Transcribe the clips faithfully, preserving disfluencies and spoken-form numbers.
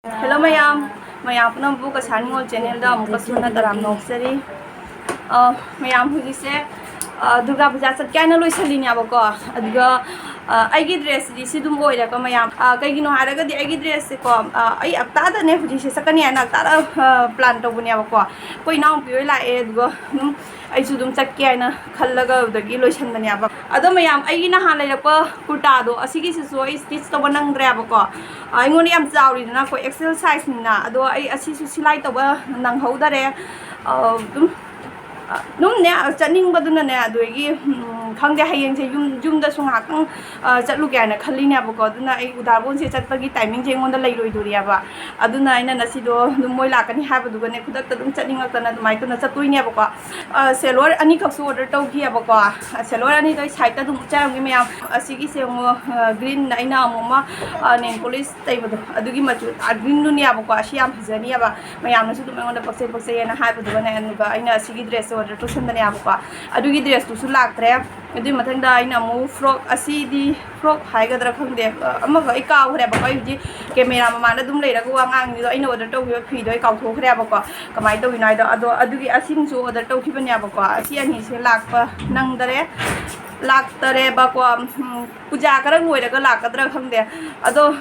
Hello ꯃꯌꯥꯝ, ꯃꯌꯥꯝ ꯄꯨꯝꯅꯃꯛꯄꯨ ꯀꯁꯥꯔ ꯅꯤꯉꯣꯜ channelꯗ ꯑꯃꯨꯛꯀꯁꯨ ꯍꯟꯅ ꯇꯔꯥꯝꯅ ꯑꯣꯛꯆꯔꯤ꯫ ꯑ, ꯃꯌꯥꯝ ꯍꯧꯖꯤꯛꯁꯦ, ꯑ, ꯗꯨꯔꯒꯥ ꯄꯨꯖꯥ ꯆꯠꯀꯦ ꯍꯥꯏꯅ ꯂꯣꯏꯁꯤꯜꯂꯤꯅꯦꯕꯀꯣ꯫ ꯑꯗꯨꯒ, ꯑ, ꯑꯩꯒꯤ dressꯁꯤꯗꯤ ꯁꯤ ꯑꯗꯨꯝ ꯑꯣꯏꯔꯦꯀꯣ ꯃꯌꯥꯝ꯫ ꯑ, ꯀꯩꯒꯤꯅꯣ ꯍꯥꯏꯔꯒꯗꯤ ꯑꯩꯒꯤ dressꯁꯦꯀꯣ, ꯑ, ꯑꯩ ꯍꯞꯇꯥꯗꯅꯦ ꯍꯧꯖꯤꯛꯁꯦ ꯆꯠꯀꯅꯤ ꯍꯥꯏꯅ ꯍꯞꯇꯥꯗ, ꯑ, plan ꯇꯧꯕꯅꯦꯕꯀꯣ꯫ ꯑꯩꯈꯣꯏ ꯏꯅꯥꯎꯄꯤ ꯍꯣꯏ ꯂꯥꯛꯑꯦ, ꯑꯗꯨꯒ ꯑꯗꯨꯝ ꯑꯩꯁꯨ ꯑꯗꯨꯝ ꯆꯠꯀꯦ ꯍꯥꯏꯅ ꯈꯜꯂꯒ ꯑꯗꯨꯗꯒꯤ ꯂꯣꯏꯁꯤꯟꯕꯅꯦꯕ꯫ ꯑꯗꯣ ꯃꯌꯥꯝ, ꯑꯩꯒꯤ ꯅꯍꯥꯟ ꯂꯩꯔꯛꯄ ꯀꯨꯔꯇꯥꯗꯣ, ꯑꯁꯤꯒꯤꯁꯤꯁꯨ ꯑꯩ stitch ꯇꯧꯕ ꯅꯪꯗ꯭ꯔꯦꯕꯀꯣ꯫ ꯑ, ꯑꯩꯉꯣꯟꯗ ꯌꯥꯝ ꯆꯥꯎꯔꯤꯗꯅꯀꯣ, XL sizeꯅꯤꯅ꯫ ꯑꯗꯣ ꯑꯩ ꯑꯁꯤꯁꯨ ꯁꯤꯂꯥꯏ ꯇꯧꯕ ꯅꯪꯍꯧꯗꯔꯦ꯫ ꯑ, ꯑꯗꯨꯝ, ꯑ, ꯑꯗꯨꯝꯅꯦ, ꯆꯠꯅꯤꯡꯕꯗꯨꯅꯅꯦ, ꯑꯗꯨꯗꯒꯤ, ꯎꯝ, ꯈꯪꯗꯦ, ꯍꯌꯦꯡꯁꯦ ꯌꯨꯝ, ꯌꯨꯝꯗꯁꯨ ꯉꯥꯏꯍꯥꯛꯇꯪ, ꯑ, ꯆꯠꯂꯨꯒꯦ ꯍꯥꯏꯅ ꯈꯜꯂꯤꯅꯦꯕꯀꯣ꯫ ꯑꯗꯨꯅ ꯑꯩ ꯎꯗꯥꯔꯕꯣꯟꯁꯦ ꯆꯠꯄꯒꯤ timingꯁꯦ ꯑꯩꯉꯣꯟꯗ ꯂꯩꯔꯣꯏꯗꯣꯔꯤꯑꯕ꯫ ꯑꯗꯨꯅ ꯑꯩꯅ ꯉꯁꯤꯗꯣ ꯑꯗꯨꯝ ꯃꯣꯏ ꯂꯥꯛꯀꯅꯤ ꯍꯥꯏꯕꯗꯨꯒꯅꯦ, ꯈꯨꯗꯛꯇ ꯑꯗꯨꯝ ꯆꯠꯅꯤꯡꯉꯛꯇꯅ ꯑꯗꯨꯃꯥꯏꯅ ꯇꯧꯅ ꯆꯠꯇꯣꯏꯅꯦꯕꯀꯣ꯫ ꯑ, ꯁꯦꯂꯣꯔ ꯑꯅꯤꯈꯛꯁꯨ order ꯇꯧꯈꯤꯑꯕꯀꯣ꯫ ꯑ, ꯁꯦꯂꯣꯔ ꯑꯅꯤꯗꯣ ꯑꯩ sideꯇ ꯑꯗꯨꯝ ꯎꯠꯆꯔꯝꯒꯦ ꯃꯌꯥꯝ꯫ ꯑꯁꯤꯒꯤꯁꯦ ꯑꯃꯨꯛ, ꯑ, greenꯅ ꯑꯩꯅ ꯑꯃꯨꯛ ꯑꯃ, ꯑ, nail polish ꯇꯩꯕꯗꯣ, ꯑꯗꯨꯒꯤ ꯃꯆꯨ dark greenꯗꯨꯅꯦꯕꯀꯣ꯫ ꯑꯁꯤ ꯌꯥꯝ ꯐꯖꯅꯤꯑꯕ, ꯃꯌꯥꯝꯅꯁꯨ ꯑꯗꯨꯝ ꯑꯩꯉꯣꯟꯗ ꯄꯛꯆꯩ ꯄꯛꯆꯩꯅ ꯍꯥꯏꯕꯗꯨꯒꯅꯦ꯫ ꯑꯗꯨꯒ ꯑꯩꯅ ꯑꯁꯤꯒꯤ dressꯁꯦ order ꯇꯧꯁꯟꯕꯅꯦꯕꯀꯣ꯫ ꯑꯗꯨꯒꯤ dressꯇꯨꯁꯨ ꯂꯥꯛꯇ꯭ꯔꯦ꯫ ꯑꯗꯨꯒꯤ ꯃꯊꯪꯗ ꯑꯩꯅ ꯑꯃꯨꯛ frock, ꯑꯁꯤꯗꯤ frock ꯍꯥꯏꯒꯗ꯭ꯔꯥ ꯈꯪꯗꯦ, ꯑ, ꯑꯃꯈꯛ ꯑꯩ ꯀꯥꯎꯈ꯭ꯔꯦꯕꯀꯣ꯫ ꯑꯩ ꯍꯧꯖꯤꯛ camera ꯃꯃꯥꯡꯗ ꯑꯗꯨꯝ ꯂꯩꯔꯒ ꯋꯥ ꯉꯥꯡꯉꯤꯗꯣ, ꯑꯩꯅ order ꯇꯧꯈꯤꯕ ꯐꯤꯗꯣ ꯑꯩ ꯀꯥꯎꯊꯣꯛꯈ꯭ꯔꯦꯕꯀꯣ, ꯀꯃꯥꯏꯅ ꯇꯧꯔꯤꯅꯣ ꯍꯥꯏꯗꯣ꯫ ꯑꯗꯣ ꯑꯗꯨꯒꯤ ꯑꯁꯤꯃꯁꯨ order ꯇꯧꯈꯤꯕꯅꯦꯕꯀꯣ꯫ ꯑꯁꯤ ꯑꯅꯤꯁꯦ ꯂꯥꯛꯄ ꯅꯪꯗꯔꯦ, ꯂꯥꯛꯇꯔꯦꯕꯀꯣ꯫ ꯎꯝ, ꯄꯨꯖꯥ ꯈꯔ ꯂꯣꯏꯔꯒ ꯂꯥꯛꯀꯗ꯭ꯔꯥ ꯈꯪꯗꯦ꯫ ꯑꯗꯣ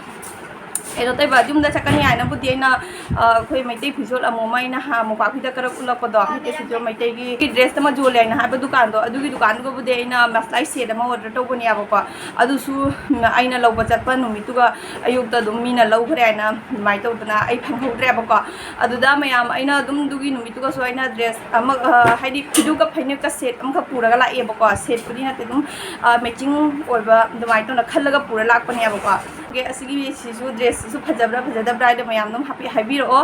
ꯀꯩꯅꯣ ꯇꯧꯕ, ꯌꯨꯝꯗ ꯆꯠꯀꯅꯤ ꯍꯥꯏꯅꯕꯨꯗꯤ ꯑꯩꯅ, ꯑ, ꯑꯩꯈꯣꯏ ꯃꯩꯇꯩ ꯐꯤꯖꯣꯜ ꯑꯃꯨꯛ ꯑꯃ ꯑꯩꯅ ꯍꯥ-, ꯃꯣꯝꯄꯥꯛꯐꯤꯗꯛ ꯈꯔ ꯎꯠꯂꯛꯄꯗꯣ, ꯃꯩꯇꯩ ꯐꯤꯖꯣꯜ, ꯃꯩꯇꯩꯒꯤ dress ꯑꯃ ꯌꯣꯜꯂꯦ ꯍꯥꯏꯅ ꯍꯥꯏꯕ ꯗꯨꯀꯥꯟꯗꯣ, ꯑꯗꯨꯒꯤ ꯗꯨꯀꯥꯟꯗꯨꯒꯕꯨꯗꯤ ꯑꯩꯅ ꯃꯁꯂꯥꯏ set ꯑꯃ order ꯇꯧꯕꯅꯦꯕꯀꯣ꯫ ꯑꯗꯨꯁꯨ, ꯎꯝ, ꯑꯩꯅ ꯂꯧꯕ ꯆꯠꯄ ꯅꯨꯃꯤꯠꯇꯨꯒ ꯑꯌꯨꯛꯇ ꯑꯗꯨꯝ ꯃꯤꯅ ꯂꯧꯈ꯭ꯔꯦ ꯍꯥꯏꯅ ꯑꯗꯨꯃꯥꯏꯅ ꯇꯧꯗꯅ ꯑꯩ ꯐꯪꯍꯧꯗ꯭ꯔꯦꯕꯀꯣ꯫ ꯑꯗꯨꯗ ꯃꯌꯥꯝ, ꯑꯩꯅ ꯑꯗꯨꯝ ꯑꯗꯨꯒꯤ ꯅꯨꯃꯤꯠꯇꯨꯒꯁꯨ ꯑꯩꯅ dress ꯑꯃ, ꯑ, ꯍꯥꯏꯗꯤ ꯐꯤꯗꯨꯒ ꯐꯅꯦꯛꯀ set ꯑꯃꯈꯛ ꯄꯨꯔꯒ ꯂꯥꯛꯑꯦꯕꯀꯣ꯫ Setꯄꯨꯗꯤ ꯅꯠꯇꯦ, ꯑꯗꯨꯝ, ꯑ, matching ꯑꯣꯏꯕ ꯑꯗꯨꯃꯥꯏꯅ ꯇꯧꯅ ꯈꯜꯂꯒ ꯄꯨꯔ ꯂꯥꯛꯄꯅꯦꯕꯀꯣ꯫ ꯑꯁꯤꯒꯤ ꯁꯤꯁꯨ dressꯁꯤꯁꯨ ꯐꯖꯕ꯭ꯔꯥ ꯐꯖꯗꯕ꯭ꯔꯥ ꯍꯥꯏꯗꯣ ꯃꯌꯥꯝ ꯑꯗꯨꯝ ꯍꯥꯏꯐꯦꯠ ꯍꯥꯏꯕꯤꯔꯛꯑꯣ꯫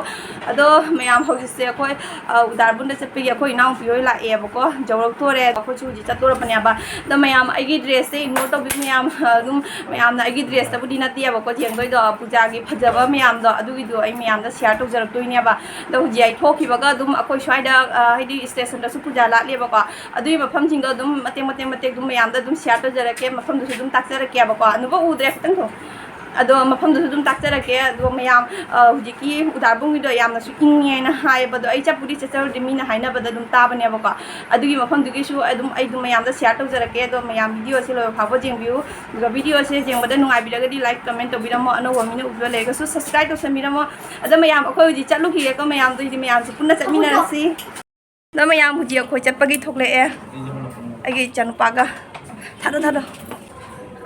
ꯑꯗꯣ ꯃꯌꯥꯝ, ꯍꯧꯖꯤꯛꯁꯦ ꯑꯩꯈꯣꯏ, ꯑ, ꯎꯗꯥꯔꯕꯨꯟꯗ ꯆꯠꯄꯒꯤ ꯑꯩꯈꯣꯏ ꯏꯅꯥꯎꯄꯤ ꯍꯣꯏ ꯂꯥꯛꯑꯦꯕꯀꯣ, ꯌꯧꯔꯛꯇꯣꯔꯦ꯫ ꯑꯩꯈꯣꯏꯁꯨ ꯍꯧꯖꯤꯛ ꯆꯠꯇꯣꯔꯕꯅꯦꯕ꯫ ꯑꯗꯣ ꯃꯌꯥꯝ, ꯑꯩꯒꯤ dressꯁꯦ ignore ꯇꯧꯕꯤꯌꯨ ꯃꯌꯥꯝ꯫ ꯑꯗꯨꯝ ꯃꯌꯥꯝꯅ ꯑꯩꯒꯤ dressꯇꯕꯨꯗꯤ ꯅꯠꯇꯦꯕꯀꯣ ꯌꯦꯡꯗꯣꯏꯗꯣ, ꯄꯨꯖꯥꯒꯤ ꯐꯖꯕ ꯃꯌꯥꯝꯗꯣ, ꯑꯗꯨꯒꯤꯗꯣ ꯑꯩ ꯃꯌꯥꯝꯗ share ꯇꯧꯖꯔꯛꯇꯣꯏꯅꯦꯕ꯫ ꯑꯗꯣ ꯍꯧꯖꯤꯛ ꯑꯩ ꯊꯣꯛꯈꯤꯕꯒ ꯑꯗꯨꯝ ꯑꯩꯈꯣꯏ ꯁ꯭ꯋꯥꯏꯗ, ꯑ, ꯍꯥꯏꯗꯤ stationꯗꯁꯨ ꯄꯨꯖꯥ ꯂꯥꯠꯂꯦꯕꯀꯣ, ꯑꯗꯨꯒꯤ ꯃꯐꯝꯁꯤꯡꯗꯣ ꯑꯗꯨꯝ ꯃꯇꯦꯛ ꯃꯇꯦꯛ ꯃꯇꯦꯛ ꯑꯗꯨꯝ ꯃꯌꯥꯝꯗ ꯑꯗꯨꯝ share ꯇꯧꯖꯔꯛꯀꯦ, ꯃꯐꯝꯗꯨꯁꯨ ꯑꯗꯨꯝ ꯇꯥꯛꯆꯔꯛꯀꯦꯕꯀꯣ꯫ ꯑꯅꯨꯕ ꯎꯗ꯭ꯔꯦ, ꯈꯤꯇꯪ ꯊꯣꯛ꯫ ꯑꯗꯣ ꯃꯐꯝꯗꯨꯁꯨ ꯑꯗꯨꯝ ꯇꯥꯛꯆꯔꯛꯀꯦ꯫ ꯑꯗꯣ ꯃꯌꯥꯝ, ꯑ, ꯍꯧꯖꯤꯛꯀꯤ ꯎꯗꯥꯔꯕꯨꯡꯒꯤꯗꯣ ꯌꯥꯝꯅꯁꯨ ꯏꯪꯉꯦꯅ ꯍꯥꯏꯌꯦꯕ꯫ ꯑꯗꯣ ꯑꯩ ꯆꯠꯄꯨꯗꯤ ꯆꯠꯆꯔꯨꯗꯦ, ꯃꯤꯅ ꯍꯥꯏꯅꯕꯗ ꯑꯗꯨꯝ ꯇꯥꯕꯅꯦꯕꯀꯣ꯫ ꯑꯗꯨꯒꯤ ꯃꯐꯝꯗꯨꯒꯤꯁꯨ ꯑꯗꯨꯝ ꯑꯩ ꯑꯗꯨꯝ ꯃꯌꯥꯝꯗ share ꯇꯧꯖꯔꯛꯀꯦ꯫ ꯑꯗꯣ ꯃꯌꯥꯝ video ꯁꯦ ꯂꯣꯏꯕ ꯐꯥꯎꯕ ꯌꯦꯡꯕꯤꯌꯨ꯫ ꯑꯗꯨꯒ video ꯁꯦ ꯌꯦꯡꯕꯗ ꯅꯨꯡꯉꯥꯏꯕꯤꯔꯒꯗꯤ like, comment ꯇꯧꯕꯤꯔꯝꯃꯣ꯫ ꯑꯅꯧꯕ ꯃꯤꯅ ꯎꯕꯤꯕ ꯂꯩꯔꯒꯁꯨ subscribe ꯇꯧꯁꯟꯕꯤꯔꯝꯃꯣ꯫ ꯑꯗꯣ ꯃꯌꯥꯝ, ꯑꯩꯈꯣꯏ ꯍꯧꯖꯤꯛ ꯆꯠꯂꯨꯈꯤꯒꯦꯀꯣ꯫ ꯃꯌꯥꯝꯗꯣ ꯍꯧꯖꯤꯛ ꯃꯌꯥꯝꯁꯦ ꯄꯨꯟꯅ ꯆꯠꯃꯤꯟꯅꯔꯁꯤ꯫ ꯑꯗꯣ ꯃꯌꯥꯝ ꯍꯧꯖꯤꯛ ꯑꯩꯈꯣꯏ ꯆꯠꯄꯒꯤ ꯊꯣꯛꯂꯛꯑꯦ꯫ ꯑꯩꯒꯤ ꯏꯆꯥꯅꯨꯄꯥꯒ꯫ ꯊꯥꯗꯣ, ꯊꯥꯗꯣ꯫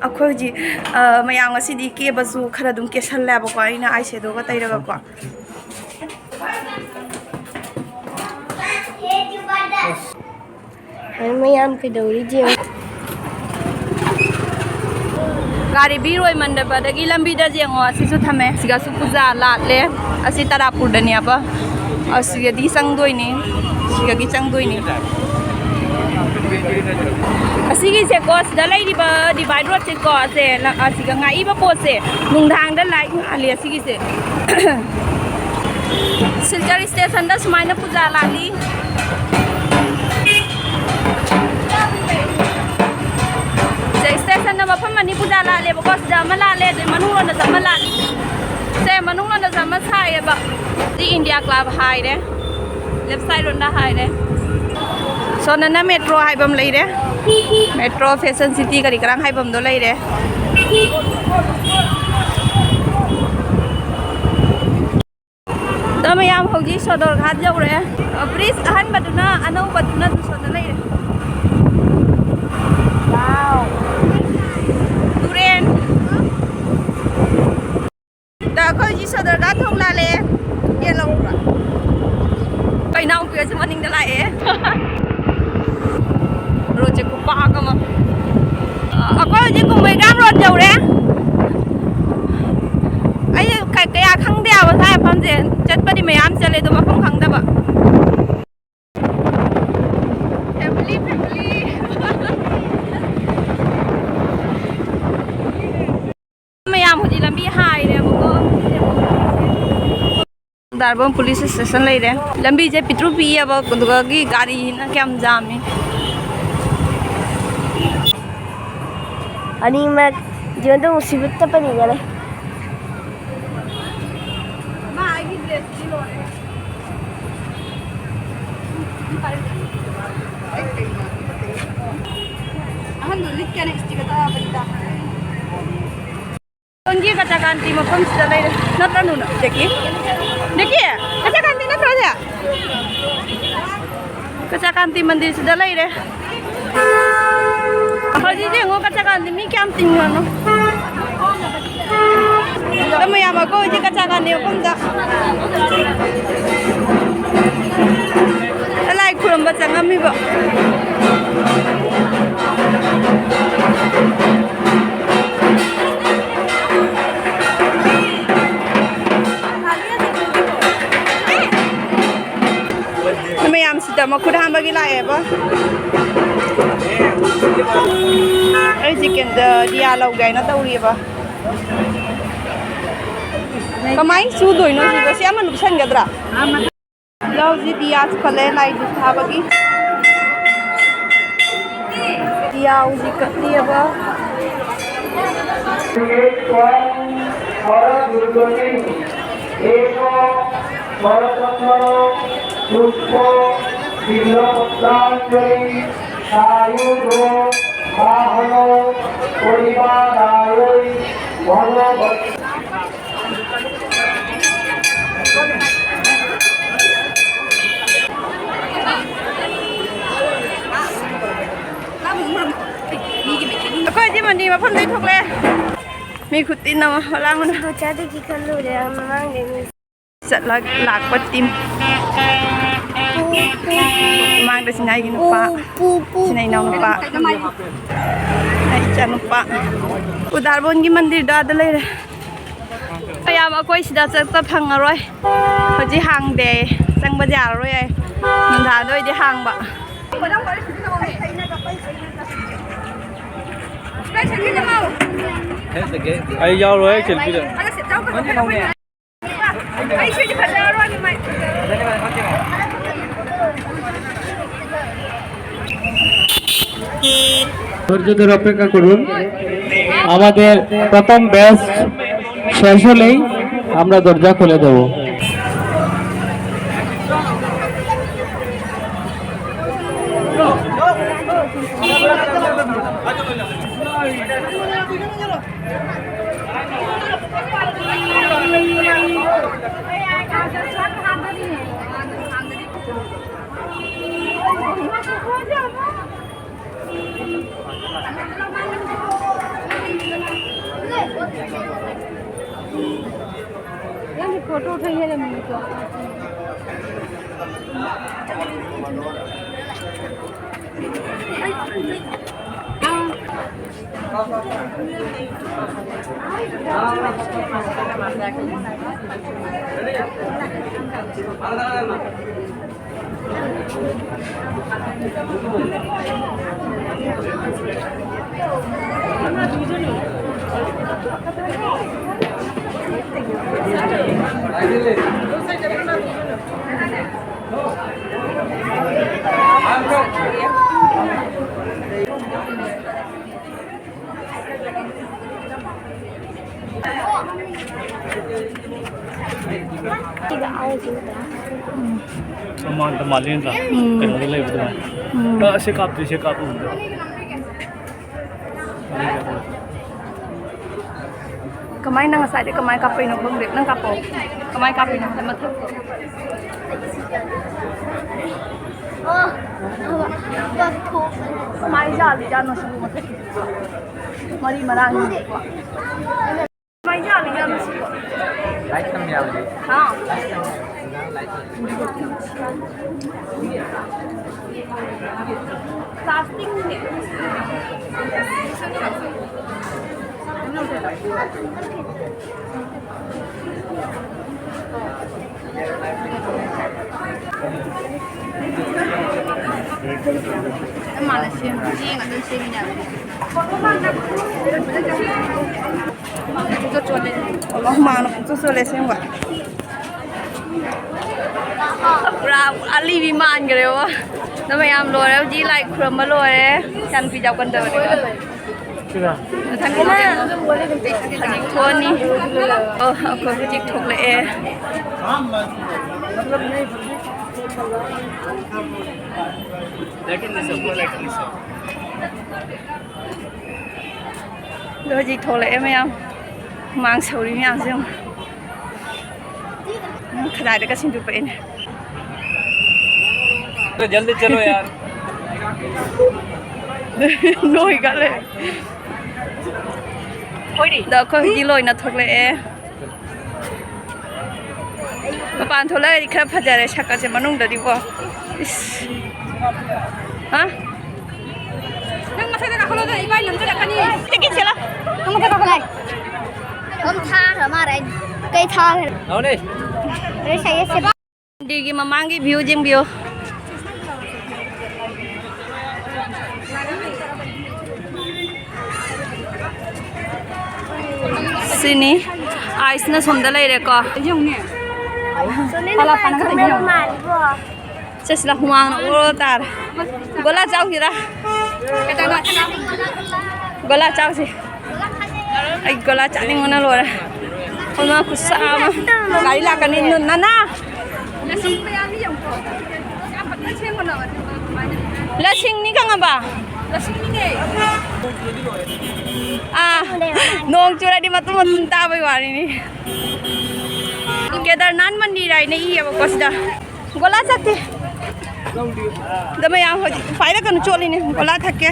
ꯑꯩꯈꯣꯏ ꯍꯧꯖꯤꯛ, ꯑ, ꯃꯌꯥꯝ ꯉꯁꯤꯗꯤ ꯀꯦꯕꯁꯨ ꯈꯔ ꯑꯗꯨꯝ ꯀꯦꯁꯜꯂꯦꯕꯀꯣ, ꯑꯩꯅ eye shadow ꯒ ꯇꯩꯔꯒꯀꯣ꯫ ꯑꯩ ꯃꯌꯥꯝ ꯀꯩꯗꯧꯔꯤꯁꯦ ꯌꯦꯡꯉꯣ꯫ ꯒꯥꯔꯤ ꯚꯤꯔ ꯑꯣꯏꯃꯟꯗꯕꯗꯒꯤ ꯂꯝꯕꯤꯗ ꯌꯦꯡꯉꯣ, ꯑꯁꯤꯁꯨ ꯊꯝꯃꯦ꯫ ꯁꯤꯒꯁꯨ ꯄꯨꯖꯥ ꯂꯥꯠꯂꯦ꯫ ꯑꯁꯤ ꯇꯔꯥꯄꯨꯔꯗꯅꯦꯕ꯫ ꯑꯁꯤꯒꯗꯤ ꯆꯪꯗꯣꯏꯅꯤ꯫ ꯁꯤꯒꯗꯤ ꯆꯪꯗꯣꯏꯅꯤ꯫ ꯑꯁꯤꯒꯤꯁꯦꯀꯣ, ꯁꯤꯗ ꯂꯩꯔꯤꯕ divide road ꯁꯦꯀꯣ, ꯁꯦ, ꯂ-, ꯑꯁꯤꯒ ꯉꯥꯛꯏꯕ ꯄꯣꯠꯁꯦ ꯅꯨꯡꯗꯥꯡꯗ light ꯉꯥꯜꯂꯤ ꯑꯁꯤꯒꯤꯁꯦ꯫ ꯁꯤꯜꯆꯔ station ꯗ ꯁꯨꯃꯥꯏꯅ ꯄꯨꯖꯥ ꯂꯥꯠꯂꯤ꯫ ꯁꯤꯗ station ꯗ ꯃꯐꯝ ꯑꯅꯤ ꯄꯨꯖꯥ ꯂꯥꯠꯂꯦꯕꯀꯣ꯫ ꯁꯤꯗ ꯑꯃ ꯂꯥꯠꯂꯦ, ꯑꯗꯩ ꯃꯅꯨꯡ ꯂꯣꯝꯗꯁꯨ ꯑꯃ ꯂꯥꯠꯂꯤ꯫ ꯁꯦ, ꯃꯅꯨꯡ ꯂꯣꯝꯗꯁꯨ ꯑꯃ ꯁꯥꯏꯌꯦꯕ꯫ ꯁꯤ India Club ꯍꯥꯏꯔꯦ꯫ Left side ꯔꯣꯝꯗ ꯍꯥꯏꯔꯦ꯫ ꯁꯣꯝꯗꯅ metro ꯍꯥꯏꯐꯝ ꯂꯩꯔꯦ꯫ Metro, fashion city, ꯀꯔꯤ ꯀꯔꯥꯡ ꯍꯥꯏꯐꯝꯗꯣ ꯂꯩꯔꯦ꯫ ꯑꯗꯣ ꯃꯌꯥꯝ ꯍꯧꯖꯤꯛ ꯁꯣꯗꯣꯔ ꯘꯥꯠ ꯌꯧꯔꯦ꯫ Bridge ꯑꯍꯟꯕꯗꯨꯅ, ꯑꯅꯧꯕꯗꯨꯅ ꯁꯣꯝꯗ ꯂꯩꯔꯦ꯫ Wow꯫ ꯇꯨꯔꯦꯟ꯫ ꯑꯗ ꯑꯩꯈꯣꯏ ꯍꯧꯖꯤꯛ ꯁꯣꯗꯣꯔ ꯘꯥꯠ ꯊꯣꯡ ꯂꯥꯜꯂꯦ꯫ ꯌꯦꯟ ꯂꯧꯕ꯭ꯔꯣ? ꯑꯩꯈꯣꯏ ꯏꯅꯥꯎꯄꯤ ꯍꯣꯏꯁꯨ ꯃꯅꯤꯡꯗ ꯂꯥꯛꯑꯦ꯫ Road ꯁꯦ ꯈꯨꯄꯥꯛ ꯑꯃ꯫ ꯑꯩꯈꯣꯏ ꯍꯧꯖꯤꯛ ꯀꯨꯝꯃꯩꯒꯥꯡ road ꯌꯧꯔꯦ꯫ ꯑꯩ ꯀ-, ꯀꯌꯥ ꯈꯪꯗꯦ ꯍꯥꯏꯕ ꯁ꯭ꯋꯥꯏ ꯃꯐꯝꯁꯦ꯫ ꯆꯠꯄꯗꯤ ꯃꯌꯥꯝ ꯆꯠꯂꯦ, ꯑꯗꯣ ꯃꯐꯝ ꯈꯪꯗꯕ꯫ Family, family꯫ ꯃꯌꯥꯝ ꯍꯧꯖꯤꯛ ꯂꯝꯕꯤ ꯍꯥꯏꯔꯦꯕꯀꯣ꯫ ꯗꯥꯔꯕꯝ police station ꯂꯩꯔꯦ꯫ ꯂꯝꯕꯤꯁꯦ ꯄꯤꯛꯇ꯭ꯔꯨ ꯄꯤꯛꯑꯦꯕ, ꯑꯗꯨꯒꯤ ꯒꯥꯔꯤꯅ ꯀꯌꯥꯝ ꯖꯥꯝꯃꯤ꯫ ꯑꯅꯤꯃꯛ ꯖꯤꯕꯟꯗ ꯎꯁꯤꯕ ꯆꯠꯄꯅꯤꯒꯅꯦ꯫ ꯑꯍꯟꯗꯣ ꯂꯤꯛ ꯀꯌꯥꯅ ꯏꯁꯇꯤꯛ ꯑꯇꯥꯕꯅꯤꯗ꯫ ꯁꯣꯝꯒꯤ ꯀꯆꯥꯀꯥꯟꯇꯤ ꯃꯐꯝꯁꯤꯗ ꯂꯩꯔꯦ꯫ ꯅꯠꯇ꯭ꯔ ꯅꯨꯅ? ꯗꯦꯀꯤ? ꯗꯦꯀꯤ? ꯀꯆꯥꯀꯥꯟꯇꯤ ꯅꯠꯇ꯭ꯔꯣ ꯁꯦ? ꯀꯆꯥꯀꯥꯟꯇꯤ ꯃꯟꯗꯤꯔꯁꯤꯗ ꯂꯩꯔꯦ꯫ ꯍꯧꯖꯤꯛ ꯌꯦꯡꯉꯣ ꯀꯆꯥꯀꯥꯟꯇꯤ ꯃꯤ ꯀꯌꯥꯝ ꯇꯤꯡꯉꯅꯣ꯫ ꯑꯗꯣ ꯃꯌꯥꯝ ꯑꯩꯈꯣꯏ ꯍꯧꯖꯤꯛ ꯀꯆꯥꯀꯥꯟꯇꯤ ꯃꯐꯝꯗ ꯂꯥꯏ ꯈꯨꯔꯨꯝꯕ ꯆꯪꯉꯝꯃꯤꯕ꯫ ꯃꯌꯥꯝꯁꯤꯗ ꯃꯈꯨꯠ ꯍꯥꯝꯕꯒꯤ ꯂꯥꯛꯑꯦꯕ꯫ ꯑꯩ ꯆꯤꯛꯀꯟꯗ ꯗꯤꯌꯥ ꯂꯧꯒꯦ ꯍꯥꯏꯅ ꯇꯧꯔꯤꯑꯕ꯫ ꯀꯃꯥꯏꯅ ꯁꯨꯗꯣꯏꯅꯣ ꯁꯤꯕꯣ? ꯁꯤ ꯑꯃ ꯂꯨꯞꯁꯟꯒꯗ꯭ꯔꯥ? ꯂꯧꯁꯤ ꯗꯤꯌꯥꯁꯨ ꯈꯜꯂꯦ ꯂꯥꯏ ꯗꯨꯛ ꯊꯥꯕꯒꯤ꯫ ꯗꯤꯌꯥ ꯍꯧꯖꯤꯛ ꯀꯠꯂꯤꯑꯕ꯫ ꯑꯩꯈꯣꯏ ꯁꯤ ꯃꯅꯤ ꯃꯐꯝꯗꯩ ꯊꯣꯛꯂꯛꯑꯦ꯫ ꯃꯤ ꯈꯨꯇꯤꯟ ꯑꯃ ꯂꯥꯡꯕꯅ꯫ ꯕꯣꯆꯥꯗꯒꯤ ꯈꯜꯂꯨꯔꯦ ꯃꯃꯥꯡꯗꯩ ꯃꯤ꯫ ꯆꯠꯂ ꯂꯥꯛꯄ ꯇꯤꯝ꯫ ꯃꯃꯥꯡꯗꯁꯤꯅ ꯑꯩꯒꯤ ꯅꯨꯄꯥ, ꯁꯤꯅ ꯏꯅꯥꯎ ꯅꯨꯄꯥ, ꯑꯩ ꯏꯆꯥ ꯅꯨꯄꯥ꯫ ꯎꯗꯥꯔꯕꯣꯟꯒꯤ ꯃꯟꯗꯤꯔꯗꯣ ꯑꯥꯗ ꯂꯩꯔꯦ꯫ ꯃꯌꯥꯝ ꯑꯩꯈꯣꯏ ꯁꯤꯗ ꯆꯠꯄ ꯐꯪꯉꯔꯣꯏ꯫ ꯍꯧꯖꯤꯛ ꯍꯥꯡꯗꯦ, ꯆꯪꯕꯗꯤ ꯌꯥꯔꯔꯣꯏ ꯍꯥꯏ꯫ ꯅꯨꯡꯗꯥꯡꯗ ꯑꯣꯏꯗꯤ ꯍꯥꯡꯕ꯫ ꯑꯩ ꯌꯥꯎꯔꯣꯏ, ꯁꯦꯜꯐꯤꯗ꯫ ধৈর্য ধরে অপেক্ষা করুন। আমাদের প্রথম ব্যাচ শেষ হলেই আমরা দরজা খুলে দেব। ꯐꯣꯇꯣ ꯊꯦꯡꯅꯔꯝꯃꯤꯀꯣ꯫ ꯃꯃꯥꯡꯗ ꯃꯥꯂꯦꯝꯗ ꯎꯝ꯫ ꯀꯩꯅꯣꯗ ꯂꯩꯕꯗꯣ꯫ ꯎꯝ꯫ ꯑ, ꯑꯁꯤ ꯀꯥꯞꯇ꯭ꯔꯤ, ꯁꯤ ꯀꯥꯞꯄ ꯎꯗ꯭ꯔꯣ? ꯀꯃꯥꯏꯅ ꯉꯁꯥꯏꯗꯩ ꯀꯃꯥꯏꯅ ꯀꯥꯞꯄꯛꯏꯅꯣ ꯈꯪꯗꯦ꯫ ꯅꯪ ꯀꯥꯞꯄꯣ꯫ ꯀꯃꯥꯏꯅ ꯀꯥꯞꯄꯤꯅꯣ ꯈꯪꯗꯦ, ꯃꯊꯛ꯫ ꯀꯃꯥꯏꯅ ꯌꯥꯜꯂꯤꯖꯥꯠꯅꯣ ꯁꯤꯕꯨ ꯃꯊꯛꯀꯤꯁꯤꯕꯣ? ꯃꯔꯤ ꯃꯔꯥꯡꯅꯤꯅꯦꯀꯣ꯫ ꯀꯃꯥꯏꯅ ꯌꯥꯜꯂꯤꯖꯥꯠꯅꯣ ꯁꯤꯕꯣ? ꯍꯥ? ꯄ꯭ꯂꯥꯁꯇꯤꯛꯅꯦ꯫ ꯃꯥꯅ ꯁꯦꯝ-, ꯆꯦꯡ ꯑꯗꯨꯝ ꯁꯦꯝꯃꯤꯟꯅꯕꯅꯦ꯫ ꯄꯨꯡꯆꯣꯠ ꯆꯣꯠꯂꯦ꯫ ꯍꯨꯃꯥꯡꯅ ꯄꯨꯡꯆꯣꯠ ꯆꯣꯠꯂꯦ ꯑꯁꯦꯡꯕ꯫ ꯄꯨꯔꯥ ꯑꯂꯤꯕꯤ ꯃꯥꯟꯈ꯭ꯔꯦꯕ꯫ ꯑꯗꯣ ꯃꯌꯥꯝ ꯂꯣꯏꯔꯦ꯫ ꯍꯧꯖꯤꯛ ꯂꯥꯏ ꯈꯨꯔꯨꯝꯕ ꯂꯣꯏꯔꯦ꯫ ꯏꯆꯥꯅꯨꯄꯤ ꯖꯥꯎ ꯀꯟꯗꯕꯅꯤꯅ꯫ ꯃꯊꯪꯒꯤ ꯍꯧꯖꯤꯛ ꯊꯣꯛꯑꯅꯤ꯫ ꯑꯣ, ꯑꯩꯈꯣꯏ ꯍꯧꯖꯤꯛ ꯊꯣꯛꯂꯛꯑꯦ꯫ ꯑꯗꯣ ꯍꯧꯖꯤꯛ ꯊꯣꯛꯂꯛꯑꯦ ꯃꯌꯥꯝ꯫ ꯍꯨꯃꯥꯡ ꯁꯧꯔꯤ ꯃꯌꯥꯝꯁꯦ ꯌꯦꯡꯉꯣ꯫ ꯈꯗꯥꯡꯗꯒ ꯁꯤꯡꯖꯨ ꯄꯛꯏꯅꯦ꯫ ꯖꯜꯗꯤ ꯆꯠꯂꯣ ꯌꯥꯔ꯫ ꯅꯣꯏꯒꯠꯂꯦ꯫ ꯑꯗꯣ ꯑꯩꯈꯣꯏ ꯍꯧꯖꯤꯛ ꯂꯣꯏꯅ ꯊꯣꯛꯂꯛꯑꯦ꯫ ꯃꯄꯥꯟ ꯊꯣꯛꯂꯛꯑꯗꯤ ꯈꯔ ꯐꯖꯔꯦ ꯁꯛꯀꯁꯦ ꯃꯅꯨꯡꯗꯗꯤꯀꯣ꯫ ꯏꯁ꯫ ꯍꯥ? ꯅꯪ ꯃꯊꯛꯇ ꯀꯥꯈꯠꯂꯣꯗ, ꯏꯕꯥꯅꯤ ꯅꯝꯊꯔꯛꯀꯅꯤ꯫ Ticket shallow. ꯅꯪ ꯃꯊꯛ ꯀꯥꯈꯠꯂꯣ꯫ ꯑꯗꯨꯝ ꯊꯥꯈ꯭ꯔ ꯃꯥꯜꯂꯦ꯫ ꯀꯩ ꯊꯥꯈ꯭ꯔꯦ? ꯂꯥꯎꯅꯦ꯫ ꯃꯟꯗꯤꯔꯒꯤ ꯃꯃꯥꯡꯒꯤ view ꯌꯦꯡꯕꯤꯌꯨ꯫ ꯁꯤꯅꯤ꯫ ꯑꯥꯏꯁꯅ ꯁꯣꯝꯗ ꯂꯩꯔꯦꯀꯣ꯫ ꯆꯠꯁꯤꯗ ꯍꯨꯃꯥꯡꯅ ꯑꯣꯔꯣ ꯇꯥꯔꯦ꯫ ꯒꯣꯂꯥ ꯆꯥꯎꯁꯤꯔ? ꯒꯣꯂꯥ ꯆꯥꯎꯁꯤ꯫ ꯑꯩ ꯒꯣꯂꯥ ꯆꯥꯅꯤꯡꯕꯅ ꯂꯣꯏꯔꯦ꯫ ꯍꯣꯏꯃꯥ, ꯈꯨꯠꯁꯥ ꯑꯃ꯫ ꯒꯥꯔꯤ ꯂꯥꯛꯀꯅꯤ, ꯅꯨ-, ꯅꯅꯥ! ꯂꯁꯤꯡꯅꯤ ꯈꯪꯉꯕ? ꯑꯥ, ꯅꯣꯡ ꯆꯨꯔꯗꯤ ꯃꯇꯨꯝ ꯃꯇꯨꯝ ꯇꯥꯕꯩ ꯋꯥꯔꯤꯅꯤ꯫ ꯀꯦꯗꯔꯅꯥꯊ ꯃꯟꯗꯤꯔ ꯍꯥꯏꯅ ꯏꯌꯦꯕꯀꯣ ꯁꯤꯗ꯫ ꯒꯣꯂꯥ ꯆꯠꯇꯦ꯫ ꯑꯗꯣ ꯃꯌꯥꯝ ꯍꯧꯖꯤꯛ ꯄꯥꯏꯔꯛꯀꯅꯨ, ꯆꯣꯠꯂꯤꯅꯦ꯫ ꯒꯣꯂꯥ ꯊꯛꯀꯦ꯫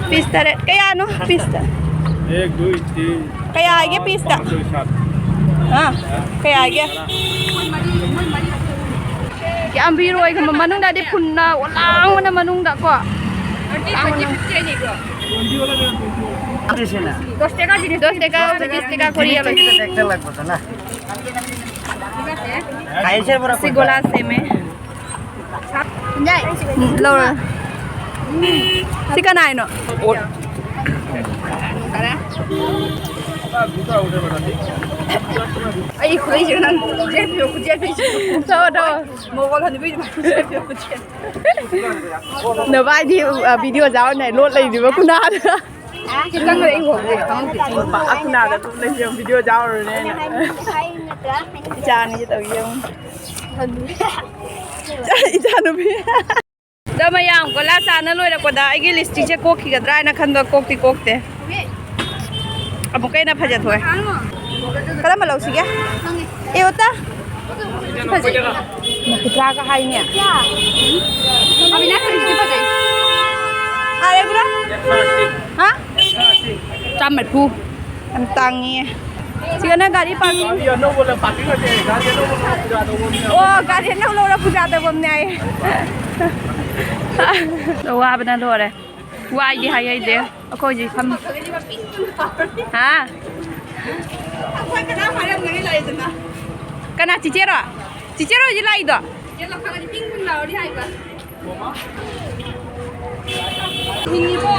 ꯄꯤꯁ ꯇꯔꯦꯠ꯫ ꯀꯌꯥꯅꯣ ꯄꯤꯁꯇ? एक, दुई, तिन, ꯀꯌꯥ ꯍꯥꯏꯒꯦ ꯄꯤꯁꯇ? पाँच, छ, सात। ꯍꯥ? ꯀꯌꯥ ꯍꯥꯏꯒꯦ? ꯌꯥꯝ ꯚꯤꯔ ꯑꯣꯏ ꯈꯪꯕ, ꯃꯅꯨꯡꯗꯗꯤ ꯐꯨꯟꯅ ꯑꯣꯂꯥꯡꯕꯅ ꯃꯅꯨꯡꯗ ꯀꯣ꯫ ꯂꯥꯡꯕꯅ꯫ ꯗꯁ ꯇꯦꯀꯥ, ꯕꯤꯁ ꯇꯦꯀꯥ ꯈꯣꯔꯤ ꯑꯃ꯫ ꯁꯤ ꯒꯣꯂꯥ ꯁꯦꯝꯃꯦ꯫ ꯎꯝ, ꯂꯧꯔꯣ꯫ ꯁꯤ ꯀꯅꯥꯏꯅꯣ? ꯑꯩ ꯈꯨꯗꯩꯁꯦ ꯅꯪ ꯊꯣꯛꯑꯣ, ꯊꯣꯛꯑꯣ꯫ ꯃꯣꯒꯣꯜ ꯍꯅꯨꯕꯤꯗꯨ ꯃꯥꯏ ꯈꯨꯗꯩ ꯄꯤꯔꯛꯄ ꯆꯦꯟ꯫ ꯅꯕꯥꯏꯗꯤ, ꯑ, video ꯖꯥꯎꯅꯦ, ꯂꯣꯠ ꯂꯩꯔꯤꯕ ꯀꯨꯅꯥꯗ꯫ ꯈꯤꯇꯪ ꯂꯩ ꯎꯍꯧꯗꯦ, ꯈꯪꯍꯧꯗꯦ꯫ ꯑ, ꯀꯨꯅꯥꯗ ꯑꯗꯨꯝ ꯂꯩꯔꯤꯕ video ꯖꯥꯎꯔꯨꯔꯦꯅ꯫ ꯏꯆꯥ ꯑꯅꯤꯁꯦ ꯇꯧꯔꯤ ꯌꯦꯡꯉꯨ꯫ ꯏꯆꯥ ꯅꯨꯄꯤ꯫ ꯑꯗꯣ ꯃꯌꯥꯝ ꯒꯣꯂꯥ ꯆꯥꯅ ꯂꯣꯏꯔꯛꯄꯗ ꯑꯩꯒꯤ lipstickꯁꯦ ꯀꯣꯛꯈꯤꯒꯗ꯭ꯔꯥ ꯍꯥꯏꯅ ꯈꯟꯕ, ꯀꯣꯛꯇꯤ ꯀꯣꯛꯇꯦ꯫ ꯑꯃꯨꯛꯀ ꯍꯦꯟꯅ ꯐꯖꯊꯣꯛꯑꯦ꯫ ꯀꯔꯝꯕ ꯂꯧꯁꯤꯒꯦ? ꯑꯦ, ꯑꯣꯇ? ꯐꯖꯩ꯫ ꯃꯈꯨꯇꯔꯥꯒ ꯍꯥꯏꯅꯦ꯫ ꯑꯕꯤꯅꯥꯁ, ꯍꯧꯖꯤꯛꯀꯤ ꯐꯖꯩ꯫ ꯑꯥ, regular? ꯍꯥ? ꯆꯥꯝ ꯃꯔꯤꯐꯨ꯫ ꯌꯥꯝ ꯇꯥꯡꯉꯤꯌꯦ꯫ ꯁꯤꯒꯅ ꯒꯥꯔꯤ ꯄꯥꯔꯀꯤꯡ꯫ ꯒꯥꯔꯤ ꯑꯅꯧꯕ ꯂꯧꯔ ꯄꯨꯖꯥ ꯇꯧꯐꯝꯅꯦ ꯍꯥꯏꯌꯦ꯫ ꯑꯣ, ꯒꯥꯔꯤ ꯑꯅꯧꯕ ꯂꯧꯔ ꯄꯨꯖꯥ ꯇꯧꯐꯝꯅꯦ ꯍꯥꯏꯌꯦ꯫ ꯋꯥꯕꯅ ꯂꯣꯏꯔꯦ꯫ ꯋꯥꯏꯗꯤ ꯍꯥꯏ ꯍꯩꯗꯦ꯫ ꯑꯩꯈꯣꯏꯁꯤ ꯐꯝ-, ꯍꯥ? ꯑꯩꯈꯣꯏ ꯀꯅꯥ ꯍꯥꯏꯔꯝꯒꯅꯤ ꯂꯥꯛꯏꯗꯨꯅ? ꯀꯅꯥ, ꯆꯤꯆꯦꯔꯣ? ꯆꯤꯆꯦꯔꯣ ꯍꯧꯖꯤꯛ ꯂꯥꯛꯏꯗꯣ? ꯆꯤꯆꯦ ꯂꯥꯛꯑꯗꯤ ꯄꯤꯡ ꯄꯤꯡ ꯂꯥꯎꯔꯗꯤ ꯍꯥꯏꯕ꯫ ꯍꯤꯡꯉꯤꯕꯣ?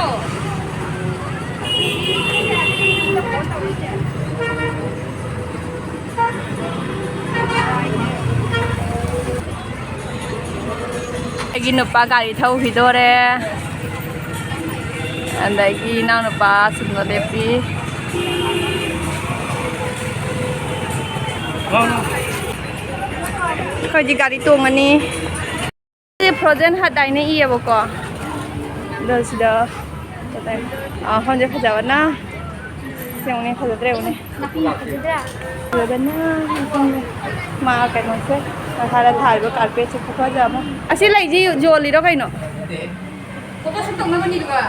ꯑꯩꯒꯤ ꯅꯨꯄꯥ ꯒꯥꯔꯤ ꯊꯧꯈꯤꯗꯣꯔꯦ꯫ ꯑꯗꯒꯤ ꯏꯅꯥꯎꯅꯨꯄꯥ ꯁꯨꯝꯅ ꯂꯦꯞꯄꯤ꯫ ꯑꯩꯈꯣꯏꯗꯤ ꯒꯥꯔꯤ ꯇꯣꯡꯉꯅꯤ꯫ ꯁꯤ ꯐ꯭ꯔꯣꯖꯟ ꯍꯠ ꯍꯥꯏꯅ ꯏꯌꯦꯕꯀꯣ꯫ ꯑꯗꯣ ꯁꯤꯗ ꯀꯩ ꯍꯥꯏꯇꯥꯔꯦ? ꯑꯥ, ꯃꯐꯝꯁꯦ ꯐꯖꯕꯅ꯫ ꯁꯤ ꯌꯦꯡꯉꯨꯅꯦ, ꯐꯖꯗ꯭ꯔꯥ ꯌꯦꯡꯉꯨꯅꯦ꯫ ꯐꯖꯕꯅ ꯃꯐꯝꯁꯦ꯫ ꯃꯥ ꯀꯩꯅꯣꯁꯦ, ꯃꯈꯥꯗ ꯊꯥꯔꯤꯕ ꯀꯥꯔꯄꯦꯠꯁꯦ ꯈꯨꯐꯖ ꯑꯃ꯫ ꯑꯁꯤ ꯂꯩꯁꯤ ꯌꯣꯜꯂꯤꯔꯣ ꯀꯩꯅꯣ? ꯐꯣꯇꯣ ꯁꯨꯠ ꯇꯧꯅꯕꯅꯤꯗꯨꯒ꯫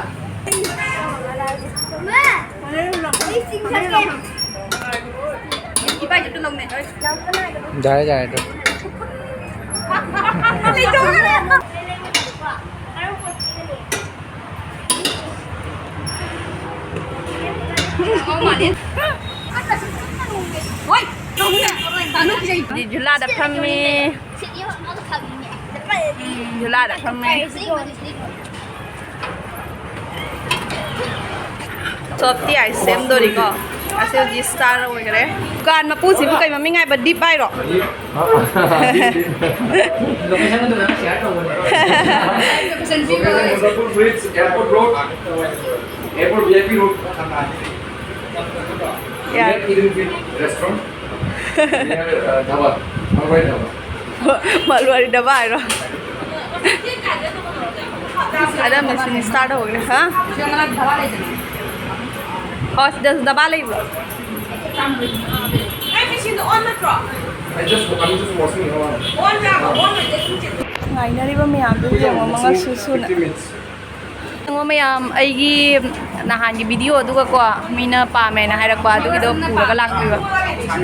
ꯌꯥꯔꯦ, ꯌꯥꯔꯦ, ꯑꯗꯨ꯫ ꯍꯧꯖꯤꯛ ꯖꯨꯂꯥꯗ ꯐꯝꯃꯤ꯫ ꯎꯝ, ꯖꯨꯂꯥꯗ ꯐꯝꯃꯤ꯫ ꯁꯣꯞꯇꯤ ꯑꯥꯏꯁ ꯁꯦꯝꯗꯣꯔꯤꯀꯣ꯫ ꯑꯁꯤ ꯍꯧꯖꯤꯛ ꯁ꯭ꯇꯥꯔ ꯑꯣꯏꯈꯔꯦ꯫ ꯗꯨꯀꯥꯟ ꯃꯄꯨꯁꯤꯕꯨ ꯀꯩ ꯃꯃꯤꯡ ꯍꯥꯏꯕ? ꯗꯤꯞ ꯍꯥꯏꯔꯣ? Location Muzaffarpur bridge, airport road, airport V I P road. ꯌꯥꯔꯦ꯫ Eden Field Restaurant. Near, uh, dhaba, Malwari dhaba. Malwari dhaba ꯍꯥꯏꯔꯣ? ꯑꯗ ꯃꯦꯁꯤꯟ ꯁ꯭ꯇꯥꯔꯠ ꯍꯧꯈ꯭ꯔꯦ, ꯍꯥ? ꯑꯣ, ꯁꯤꯗꯁꯨ ꯙꯥꯕꯥ ꯂꯩꯕ꯭ꯔꯣ? ꯑꯩ ꯃꯦꯁꯤꯟꯗꯣ ꯑꯣꯟ ꯅꯠꯇ꯭ꯔꯣ? I just, I'm just watching you. ꯑꯣꯟ ꯌꯥꯕ, ꯑꯣꯟ ꯑꯣꯏꯗꯦ, ꯁꯨꯝ ꯆꯦꯛ ꯇꯧ꯫ ꯉꯥꯏꯅꯔꯤꯕ ꯃꯌꯥꯝꯗꯨ ꯌꯦꯡꯉꯣ, ꯃꯉꯛ ꯁꯨ ꯁꯨꯅ꯫ Fifteen minutes. ꯌꯦꯡꯉꯣ ꯃꯌꯥꯝ, ꯑꯩꯒꯤ, ꯅꯍꯥꯟꯒꯤ ꯚꯤꯗꯤꯑꯣ ꯑꯗꯨꯒꯀꯣ, ꯃꯤꯅ ꯄꯥꯝꯃꯦꯅ ꯍꯥꯏꯔꯛꯄ ꯑꯗꯨꯒꯤꯗꯣ ꯄꯨꯔꯒ ꯂꯥꯛꯄꯤꯕ꯫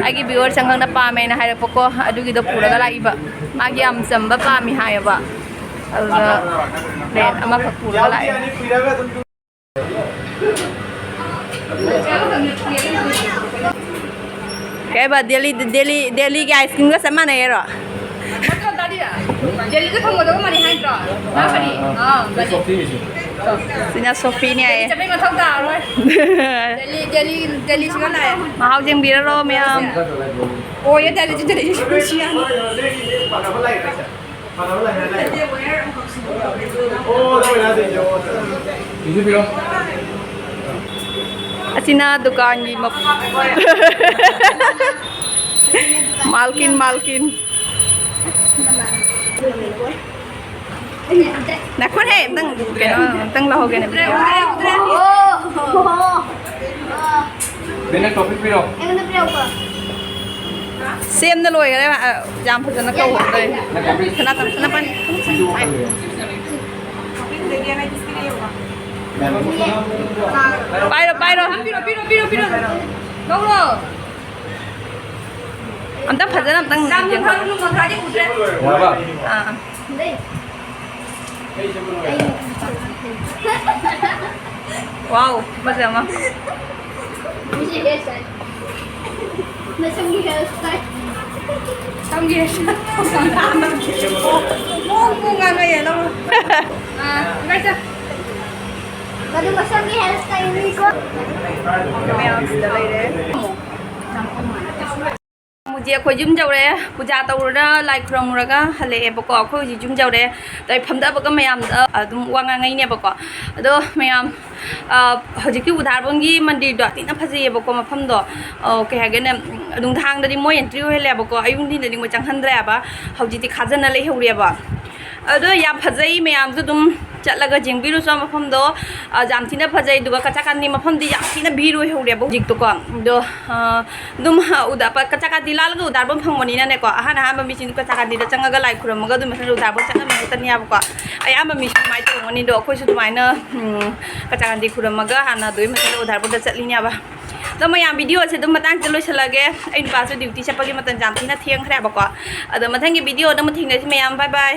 ꯑꯩꯒꯤ ꯚꯤꯌꯨꯋꯔꯁ ꯑꯃꯈꯛꯅ ꯄꯥꯝꯃꯦꯅ ꯍꯥꯏꯔꯛꯄꯀꯣ, ꯑꯗꯨꯒꯤꯗꯣ ꯄꯨꯔꯒ ꯂꯥꯛꯏꯕ꯫ ꯃꯥꯒꯤ ꯌꯥꯝ ꯆꯝꯕ ꯄꯥꯝꯃꯤ ꯍꯥꯏꯌꯦꯕ, ꯑꯗꯨꯗ ꯄ꯭ꯂꯦꯠ ꯑꯃꯈꯛ ꯄꯨꯔꯒ ꯂꯥꯛꯑꯦ꯫ ꯀꯩꯕ, ꯗꯦꯜꯂꯤ, ꯗꯦꯜꯂꯤ, ꯗꯦꯜꯂꯤꯒꯤ ꯑꯥꯏꯁ ꯀ꯭ꯔꯤꯝꯒ ꯆꯞ ꯃꯥꯟꯅꯩꯔꯣ? ꯗꯦꯜꯂꯤꯗ ꯐꯪꯒꯗꯕ ꯃꯥꯜꯂꯤ ꯍꯥꯏꯗ꯭ꯔꯣ? ꯃꯥ ꯀꯔꯤ? ꯑꯥ, ꯃꯥꯅꯤ꯫ ꯁꯤꯅ ꯁꯣꯐꯤꯅꯦ ꯍꯥꯏꯌꯦ꯫ ꯗꯦꯜꯂꯤ ꯆꯠꯄꯩ ꯃꯊꯧ ꯇꯥꯔꯔꯣꯏ꯫ ꯗꯦꯜꯂꯤ, ꯗꯦꯜꯂꯤ, ꯗꯦꯜꯂꯤ ꯁꯤꯒ ꯂꯥꯛꯑꯦ꯫ ꯃꯍꯥꯎ ꯌꯦꯡꯕꯤꯔꯔꯣ ꯃꯌꯥꯝ꯫ ꯑꯣꯏꯌꯦ, ꯗꯦꯜꯂꯤ ꯆꯠꯇ꯭ꯔꯗꯤ ꯁꯤ ꯌꯥꯅꯤ꯫ ꯑꯁꯤꯅ ꯗꯨꯀꯥꯟꯒꯤ ꯃꯞ-, ꯃꯥꯜꯀꯤꯟ, ꯃꯥꯜꯀꯤꯟ꯫ ꯅꯥꯈꯣꯠꯍꯦ, ꯑꯝꯇꯪ ꯀꯩꯅꯣ, ꯑꯝꯇꯪ ꯂꯧꯍꯧꯒꯦꯅꯦ꯫ ꯁꯦꯝꯗ ꯂꯣꯏꯈꯔꯦ꯫ ꯑ, ꯌꯥꯝ ꯐꯖꯅ ꯀꯧꯍꯧꯗ꯭ꯔꯦ꯫ ꯁꯅꯥꯇꯝ, ꯁꯅꯥꯄꯥꯅꯤ꯫ ꯄꯥꯏꯔꯣ, ꯄꯥꯏꯔꯣ꯫ ꯄꯤꯔꯣ, ꯄꯤꯔꯣ, ꯄꯤꯔꯣ, ꯄꯤꯔꯣ꯫ ꯂꯧꯔꯣ꯫ ꯑꯝꯇ ꯐꯖꯅ ꯑꯝꯇꯪ ꯌꯦꯡꯍꯜꯂꯣ꯫ ꯌꯥꯔꯕ? ꯑꯥ, ꯑꯥ꯫ ꯋꯥꯎ, ꯐꯖ ꯑꯃ꯫ ꯃꯁꯝꯒꯤ hairstyle꯫ ꯁꯝꯒꯤ hairstyle꯫ ꯃꯑꯣꯡ ꯃꯑꯣꯡ ꯉꯥꯡꯉꯛꯑꯦ ꯅꯪ꯫ ꯑꯥ, ꯏꯃꯥꯏ ꯆꯥ꯫ ꯃꯗꯨ ꯃꯁꯝꯒꯤ hairstyleꯅꯤꯀꯣ꯫ ꯃꯌꯥꯝ ꯁꯤꯗ ꯂꯩꯔꯦ꯫ ꯍꯧꯖꯤꯛ ꯑꯩꯈꯣꯏ ꯌꯨꯝ ꯌꯧꯔꯛꯑꯦ꯫ ꯄꯨꯖꯥ ꯇꯧꯔꯨꯔ ꯂꯥꯏ ꯈꯨꯔꯝꯃꯨꯔꯒ ꯍꯜꯂꯛꯑꯦꯕꯀꯣ꯫ ꯑꯩꯈꯣꯏ ꯍꯧꯖꯤꯛ ꯌꯨꯝ ꯌꯧꯔꯛꯑꯦ꯫ ꯑꯗꯩ ꯐꯝꯗꯕꯒ ꯃꯌꯥꯝꯗ ꯑꯗꯨꯝ ꯋꯥ ꯉꯥꯡꯉꯩꯅꯦꯕꯀꯣ꯫ ꯑꯗꯣ ꯃꯌꯥꯝ, ꯑ, ꯍꯧꯖꯤꯛꯀꯤ ꯎꯗꯥꯔꯕꯣꯟꯒꯤ ꯃꯟꯗꯤꯔꯗꯣ ꯊꯤꯅ ꯐꯖꯩꯌꯦꯕꯀꯣ ꯃꯐꯝꯗꯣ꯫ ꯑ, ꯀꯩ ꯍꯥꯏꯒꯦꯅꯦ, ꯅꯨꯡꯗꯥꯡꯗꯗꯤ ꯃꯣꯏ entry ꯑꯣꯏꯍꯜꯂꯦꯕꯀꯣ, ꯑꯌꯨꯛ ꯅꯨꯡꯊꯤꯟꯗꯗꯤ ꯃꯣꯏ ꯆꯪꯍꯟꯗ꯭ꯔꯦꯕ꯫ ꯍꯧꯖꯤꯛꯇꯤ ꯈꯥꯖꯟꯅ ꯂꯩꯍꯧꯔꯦꯕ꯫ ꯑꯗꯣ ꯌꯥꯝ ꯐꯖꯩ, ꯃꯌꯥꯝꯁꯨ ꯑꯗꯨꯝ ꯆꯠꯂꯒ ꯌꯦꯡꯕꯤꯔꯨꯁꯨ ꯃꯐꯝꯗꯣ, ꯑ, ꯌꯥꯝ ꯊꯤꯅ ꯐꯖꯩ꯫ ꯑꯗꯨꯒ ꯀꯆꯥꯀꯥꯟꯗꯤ ꯃꯐꯝꯗꯤ ꯌꯥꯝ ꯊꯤꯅ ꯚꯤꯔ ꯑꯣꯏꯍꯧꯔꯦꯕ ꯍꯧꯖꯤꯛꯇꯣꯀꯣ꯫ ꯑꯗꯣ, ꯑ, ꯑꯗꯨꯝ, ꯑ, ꯎꯗ-, ꯄ-, ꯀꯆꯥꯀꯥꯟꯗꯤ ꯂꯥꯜꯂꯒ ꯎꯗꯥꯔꯕꯝ ꯐꯪꯕꯅꯤꯅꯅꯦꯀꯣ, ꯑꯍꯥꯟ ꯑꯍꯥꯟꯕ ꯃꯤꯁꯤꯡꯗꯤ ꯀꯆꯥꯀꯥꯟꯗꯤꯗ ꯆꯪꯉꯒ ꯂꯥꯏ ꯈꯨꯔꯝꯃꯒ ꯑꯗꯨ ꯃꯊꯪꯗ ꯎꯗꯥꯔꯕꯝ ꯆꯠꯅꯕ ꯉꯥꯛꯇꯅꯦꯕꯀꯣ꯫ ꯑꯌꯥꯝꯕ ꯃꯤꯁꯨ ꯑꯗꯨꯃꯥꯏꯅ ꯇꯧꯔꯝꯒꯅꯤ꯫ ꯑꯗꯣ ꯑꯩꯈꯣꯏꯁꯨ ꯑꯗꯨꯃꯥꯏꯅ, ꯎꯝ, ꯀꯆꯥꯀꯥꯟꯗꯤ ꯈꯨꯔꯝꯃꯒ ꯍꯥꯟꯅ ꯑꯗꯨꯒꯤ ꯃꯊꯪꯗ ꯎꯗꯥꯔꯕꯝꯗ ꯆꯠꯂꯤꯅꯦꯕ꯫ ꯑꯗꯣ ꯃꯌꯥꯝ, ꯚꯤꯗꯤꯑꯣꯁꯦ ꯑꯗꯨꯝ ꯃꯇꯥꯡꯁꯤꯗ ꯂꯣꯏꯁꯤꯜꯂꯒꯦ꯫ ꯑꯩ ꯅꯨꯄꯥꯁꯨ ꯗ꯭ꯌꯨꯇꯤ ꯆꯠꯄꯒꯤ ꯃꯇꯝ ꯌꯥꯝ ꯊꯤꯅ ꯊꯦꯡꯈ꯭ꯔꯦꯕꯀꯣ꯫ ꯑꯗꯣ ꯃꯊꯪꯒꯤ ꯚꯤꯗꯤꯑꯣꯗ ꯑꯃꯨꯛ ꯊꯦꯡꯅꯁꯤ ꯃꯌꯥꯝ꯫ ꯕꯥꯏ ꯕꯥꯏ꯫